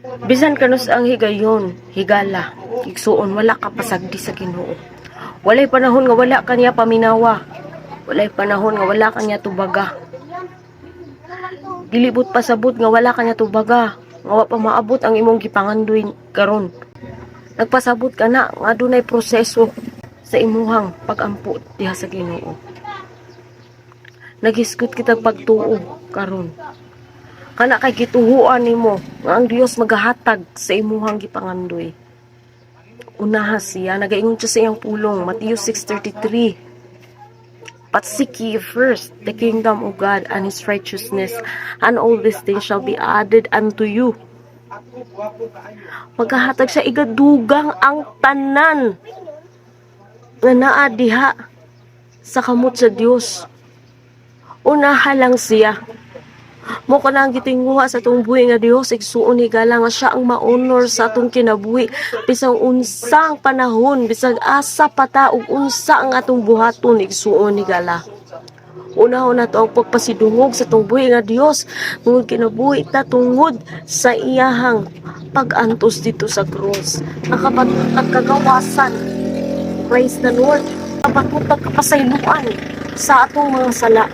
Bisan kanus ang higayon, higala, igsuon, wala ka pasagdi sa Ginoo. Walay panahon nga wala ka niya paminawa. Walay panahon nga wala ka niya tubaga. Dili buot pasabot nga wala ka niya tubaga. Nga wa pa maabot ang imong gipangandoy karon. Nagpasabot ka na nga dunay proseso sa imuhang pagampo diha sa Ginoo. Naghisgot kitag pagtuo karon. Kana kay gituhuan nimo nga ang Dios magahatag sa imuhang gipangandoy. Unaha siya, nagaingon siya sa iyang pulong, Matthew 6:33. "But seek ye first the kingdom of God and His righteousness, and all these things shall be added unto you." Maghahatag siya, igadugang ang tanan nga naa diha sa kamot sa Dios. Unaha lang siya. Mao kana ang gitinguha sa atong buhi nga Dios, igsuon, higala, nga siya ang ma-honor sa atong kinabuhi bisag unsang panahon, bisag asa pa ta ug unsa ang atong buhaton, igsuon, higala. Unahon nato ang pagpasidungog sa atong buhi nga Dios tungod kinabuhi ta tungod sa iyahang pag-antos dito sa cross. Nakabaton kagawasan. Praise the Lord. Nakabaton kapasayloan sa atong mga sala.